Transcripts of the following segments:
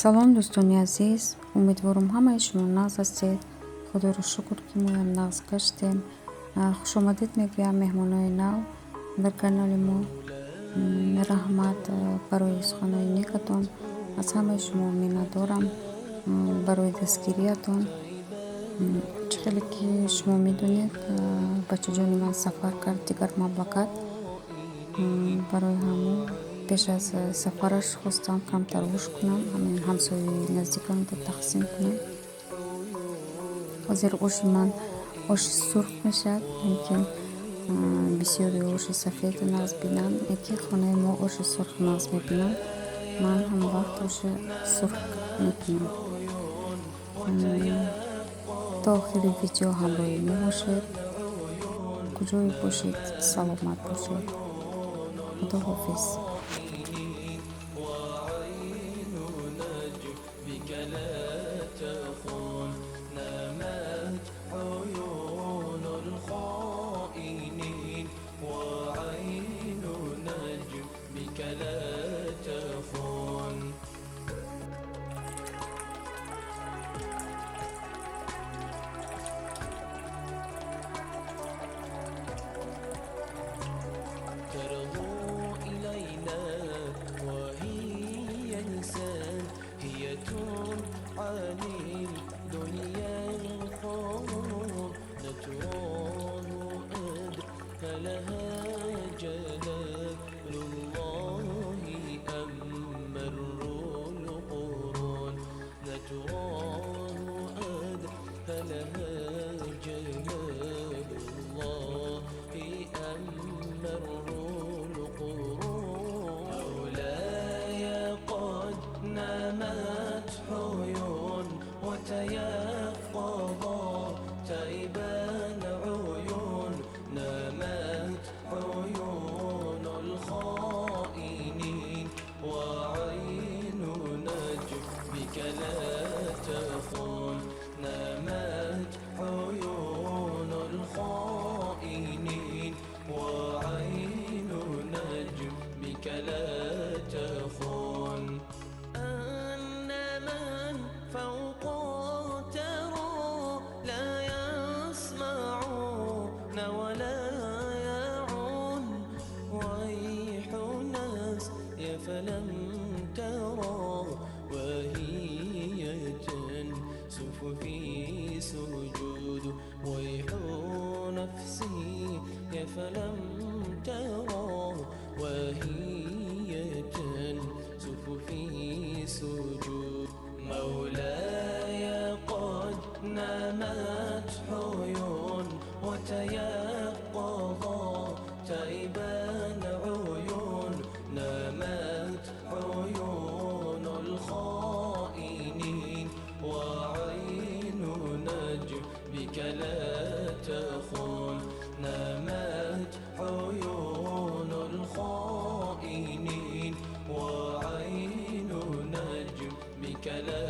Салом, дӯстони азиз, умедворам, ҳамаи шумо нағз ҳастед. Худоро шукр, ки моям нағз гаштем. Хушомадед мегӯям, меҳмонои нав дар канали мо. Раҳмат барои суханои некатон. Аз ҳамаи шумо миннатдорам барои дастгириятон. Чӣ хеле ки шумо медонед, бачаҷони ман сафар кард дигар мамлакат. Барои ҳамон пеш аз сафараш хостам камтар ош кунам, ҳамин ҳамсояи наздикамро тақсим кунам. Ҳозир оши ман оши сурх мешавад. Мумкин, бисёри оши сафед нағз бинанд, яке хонаи мо оши сурх нағз мебинанд. Ман ҳамавақт оши сурх мекунам. То охири видео ҳамроҳи мо бошед. Куҷое бошед, саломат бошед. Худо ҳофиз. وعين نجمك لا تخون. نمت عيون الخائنين وعين نجمك لا تخون. ترغو إلينا وهي إنسان هي عن الدنيا الخور نتراه أدخلها جلال الله أمر القرون. نتراه أدخلها جلال الله أمر القرون. مولاي قد نمت عيون وتيقظا تائبا عيون. نمت عيون الخائنين وعين نجمك لا تخون. نمت عيون الخائنين وعين نجمك لا تخون. أن من فوق ترى لا يسمعون ولا يعون. ويح ناس فلم ترى وهي تنسف في سجود. ويح نفسي فلم ترى وهي تنسف في سجود. مولاي قد نمت عيون وتيقظا تائبا عيون. نمت عيون الخائنين وعين نجمك لا تخون. نمت عيون الخائنين وعين نجمك لا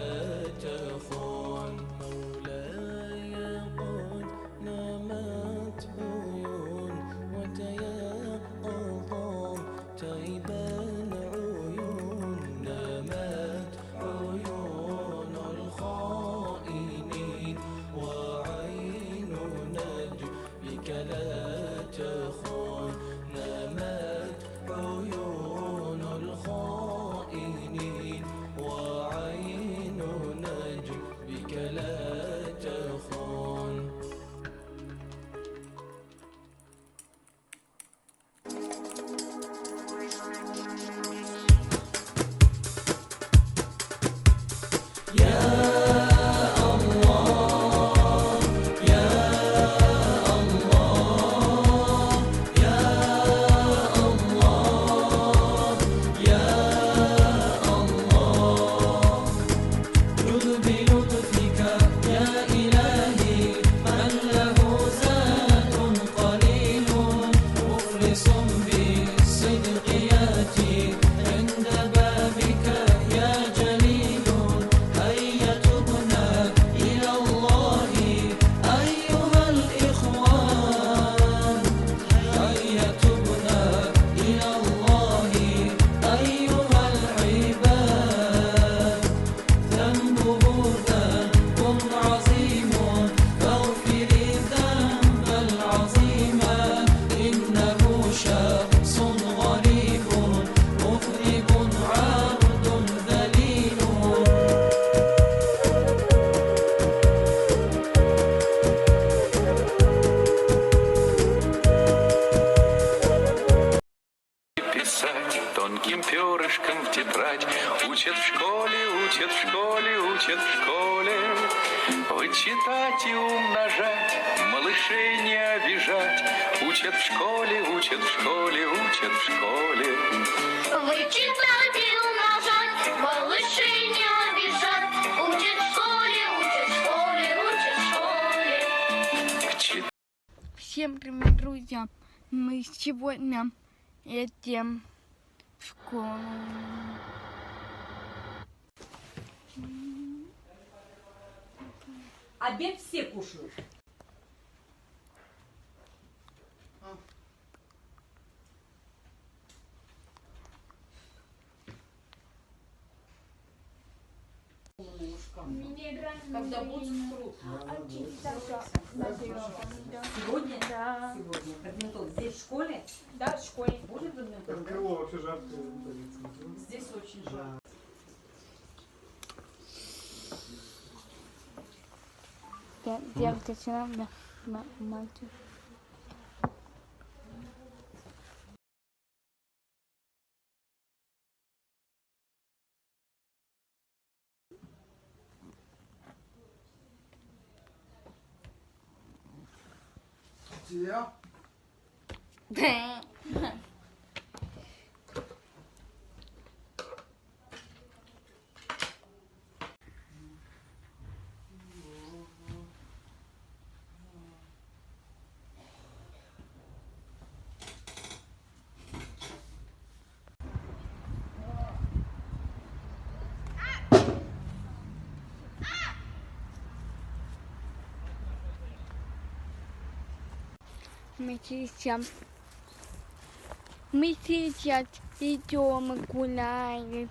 учат в школе, учат в школе. Вычитать и умножать, малышей не обижать. Учат в школе, учат в школе, учат в школе. Вычитать и умножать, малышей не обижать. Учат в школе, учат в школе, учат в школе. Читать. Всем привет, друзья! Мы сегодня едем в школу. Обед все кушают. Когда будут труд. Сегодня? Да. Сегодня. Бадминтон. Здесь в школе? Да, в школе. Будет бадминтон? Да? Крыло вообще жарко. Здесь очень жарко. Девочка, мальчик. Мы сейчас, мы сейчас идем гулять.